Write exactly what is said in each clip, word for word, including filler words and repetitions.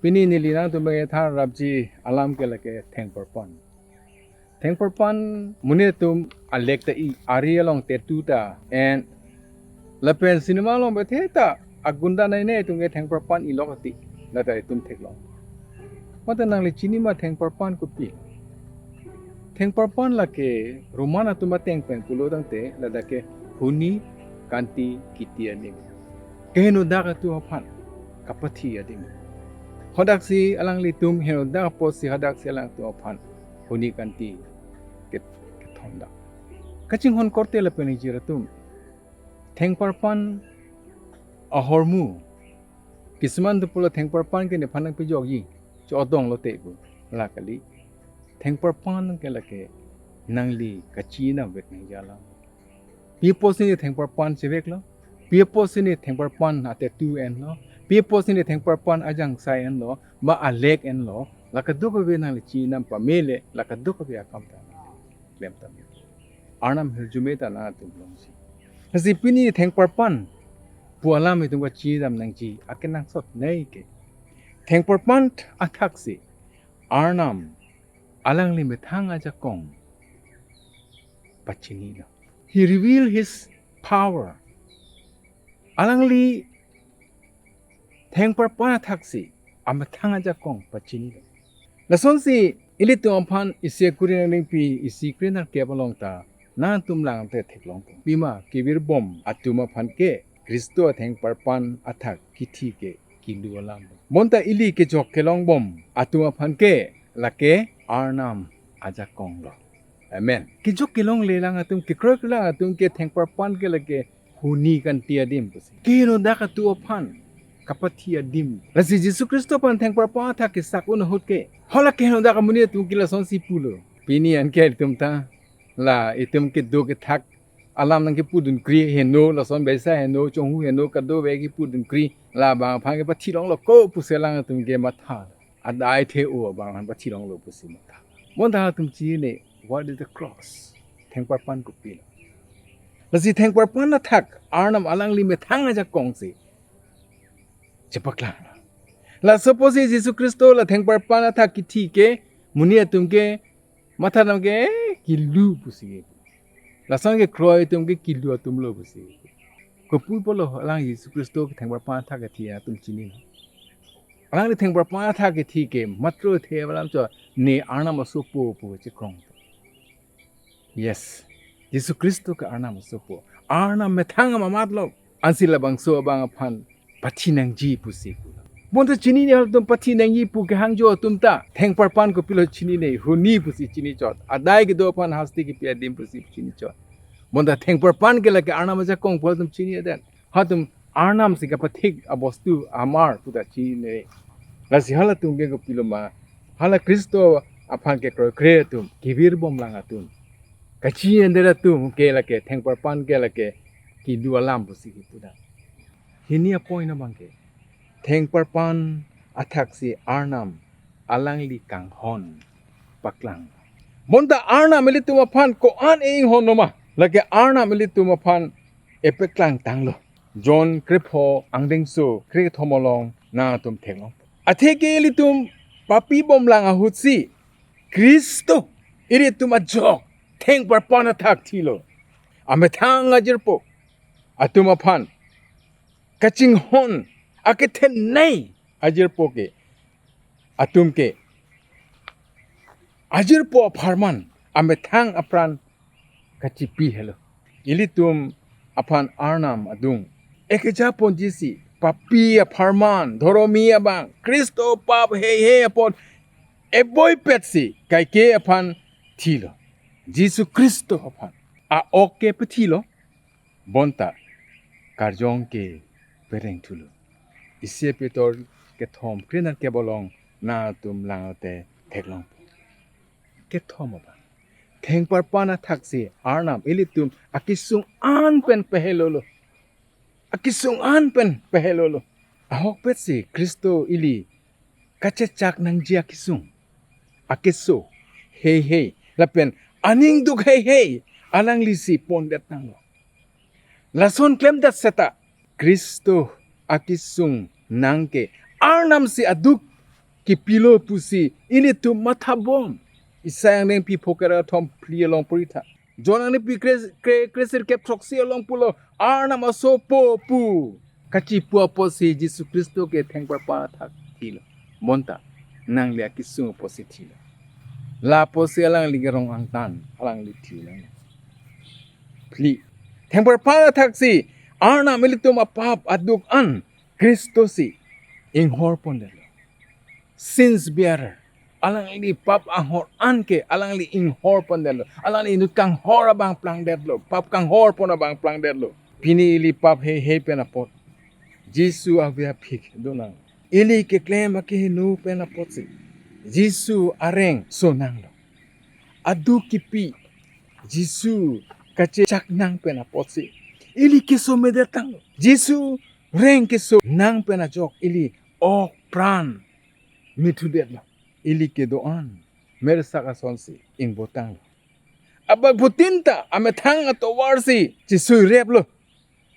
Pini neli nangtum bang than rapji alam ke lake thengparpan. Thengparpan monit atum alek ta i, ari along tetu ta en, lapen cinema along bethe ta agunda nei nei atum ke thengparpan ilok ati, lata itum theklong. Mate nangli chini ma thengparpan kopi? Thengparpan lake Roman atum ateng pen pulo tangte, lake huni, kanti, kiti adim. Kehenodak atum aphan kapathi adim. Hadaksi alanglitum henodak apotsi hadaksi alangtum aphan huni kanti ke-, kethondak. Kachinghon korte lapen ingjir atum, thengparpan ahormu. Kisuman atum pulo thengparpan ke nephan nangpejokji, chodong lote pu. La kali. Thengparpan ke lake nangli kachinam vek nangji alam. Pi apotsi ne thengparpan cheveklo? Pi apotsi ne thengparpan atetu enlo? Pi apotsi ne thengparpan ajangsai enlo? Ma alek enlo? La kadokave nangli chinam pamele, la kadokave akam ta klem tame. Arnam hirjume ta nangtum longsi. Lasi pini thengparpan pu alam itum kachinam nangji akenangsot nei ke. Thengparpan athaksi Arnam alangli methang ajakong pachinilo. He revealed his power. Alangli thengparpan athaksi amethang ajakong pachinilo. Lasonsi ilitum aphan isi akuri nangdengpi isi krenerkep along ta nangtum langte theklong. Pima kevirbom atum aphan ke Khristo athengparpan athak kithi ke kilu alam. Bonta ili kejok kelongbom atum aphan ke lake Arnam ajakong lo. Amen. Kejok kelonglelang atum, kekroikrelang atum ke thengparpan ke lake huni kanti adim pusi. Kehenodak atum aphan kapathi adim. Lasi Jisu Khristo aphan thengparpan athak kesak un ahut ke, hala kehenodak amonit atum ke lasonsi pulo. Pini anke itum ta, la itum kedo kethak alam nangkepudunkri heno, lason baisa heno, chonghu heno, kadokave kepudunkri, labang aphan kepathilonglo ko pusi alangtum ke matha. Adai the-o abang aphan pathilonglo pusi matha. Bonta halatum chini, what is the cross? Thengparpan kopilo? Lasi thengparpan athak Arnam alangli methang ajakongsi chepaklang. Laso apotsi Jisu Khristo la thengparpan athak kithi ke, monit atum ke, matha nam ke, eh, kilu pusi. Lason kekroi atum ke kilu atum lo pusi. Kopi pulo alang Jisu Khristo ke thengparpan athak kithi atum chini? Alangli thengparpan athak kithi ke matro the alam cho, ne Arnam asopo pu chekrong. Yes. Jisu Khristo ke Arnam asopo. Arnam methang amamat lo. Ansi labangso abang aphan pathi nangji pusi pulo. Bonta chinine halatum pathi nangji pu kehangjo atum ta, thengparpan kopilo chinine, huni pusi chinichot. Adai kedo aphan hasti kepi adim pusi chinichot. Bonta thengparpan ke lake Arnam ajakong pu halatum chini aden. Halatum Arnam si kapathik abostu amar pu ta chinine. Lasi halatum ke kopilo ma, hala Khristo aphan kekroikre atum, kevirbomlang atum, kachi-en det atum ke lake thengparpan ke lake kilu alam pusi kipu dam. Hini apoint abang ke, thengparpan athaksi Arnam alangli kanghon paklang. Bonta Arnam ilitum aphan ko-an e-inghon noma, lake Arnam ilitum aphan epeklang tanglo. John krepho angdengso krekethom along nangtum theklong. Atheke ilitum papi bomlang ahutsi Khristo ilitum ajok thengparpan athak thilo. Amethang ajirpo atum aphan kachinghon akethenei ajirpo ke, atum ke ajirpo apharman amethang apran kachipi helo. Ilitum aphan Arnam adung ekeja ponjisi papi apharman, dhoromi abang, Khristo pap heihei apot eboipetsi kaike aphan thilo. Jisu Khristo aphan a-ok ke pathilo, bonta karjong ke pereng thulo. Isi Pitor kethom krenerkep along nangtum langte theklong. Kethom abang, thengparpan athaksi Arnam ilitum akesung an pen pehelolo. Akesung an pen pehelolo. Ahokpetsi Khristo ili kachechak nangji akesung, akeso heihei lapen aning duk heihei alanglisi pondet nanglo. Lason klemdet seta Khristo akesung nangke Arnamsi aduk kipilo pusi ilitum mathabom. Isaiah angdengpi pho kre-thom phli along pori tha. John angdengpi kre, kre, kresirkep throksi along pulo, Arnam asopo pu. Kachipu apotsi Jisu Khristo ke thengparpan athak thilo. Bonta nangli akesung apotsi thilo. La apotsi alangli kerong angtan, alangli thilo. Phli. Thengparpan athaksi Arnam ilitum apap aduk an Khristo si inghor pondetlo. Sins bearer. Alangli pap anghor an ke alangli inghor pondetlo. Alangli inut kanghor abang plangdetlo. Pap kanghor pon abang plangdetlo. Pini ili pap heihei pen apot Jisu ave aphik donang. Ili keklem akeheno pen apotsi Jisu areng sonanglo. Aduk kipi Jisu kachechak nang pen apotsi ili keso medet tanglo. Jisu reng keso nang pen ajok ili ok pran mithudetlo. Ili kedo-an mersak asonsi ingbotanglo. Abangphutin ta amethang atovarsi chisuireplo.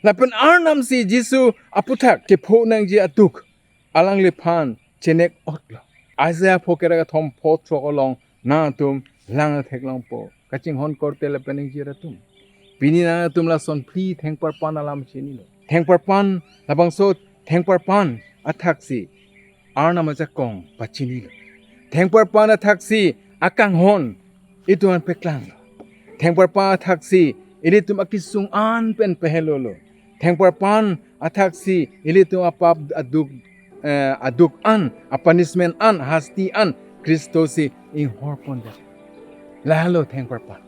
Lapen Arnamsi Jisu aputhak kepho nangji aduk alangliphan chenek otlo. Isaiah pho kre-thom pho throk along nangtum lang theklongpo. Kachinghon korte lapen ingjir atum. Pini nangtum lason phli thengparpan alam chinilo. Thengparpan labangso thengparpan athaksi Arnam ajakong pachinilo. Thengparpan athaksi akanghon itum an peklanglo. Thengparpan athaksi ilitum akesung an pen pehelolo. Thengparpan athaksi ilitum apap aduk, eh, aduk an, apunishment an, hasti an Khristo si inghor pondet. Lahelo thengparpan.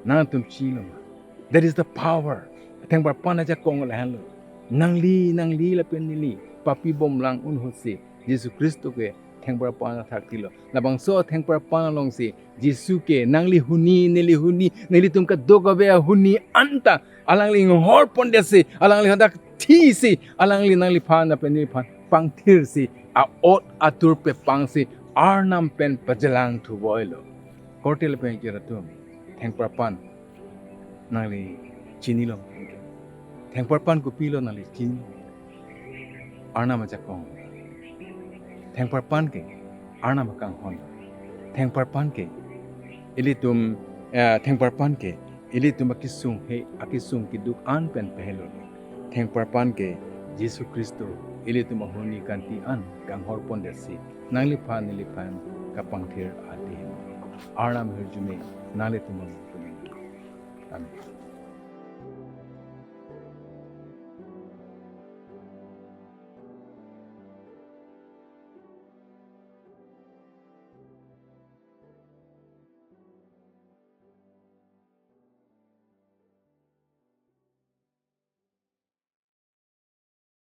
Nangtum chilo ma? That is the power. Thengparpan ajakong lahelo. Nangli, nangli lapen neli papi bomlang un ahutsi Jisu Khristo ke thengparpan athak thilo. Labangso thengparpan alongsi Jisu ke nangli huni, neli huni, nelitum kadokave ahuni anta alangli inghor pondetsi, alangli hadak thisi, alangli nangliphan lapen neliphan pangthirsi, a-ot atur pepangsi Arnam pen pajelang thuvoilo. Korte lapen ingjir atum, thengparpan nangli chinilo? Thengparpan kopilo nangli chinilo? Arnam ajakong. Thengparpan ke Arnam akanghon. Thengparpan ke ilitum, eh, thengparpan ke ilitum akesung he, akesung keduk an pen pehelo. Thengparpan ke Jisu Khristo ilitum ahuni kanti an kanghor pondetsi nangliphan neliphan kapangthir ati. Arnam ahirjume nanglitum abang. Amen.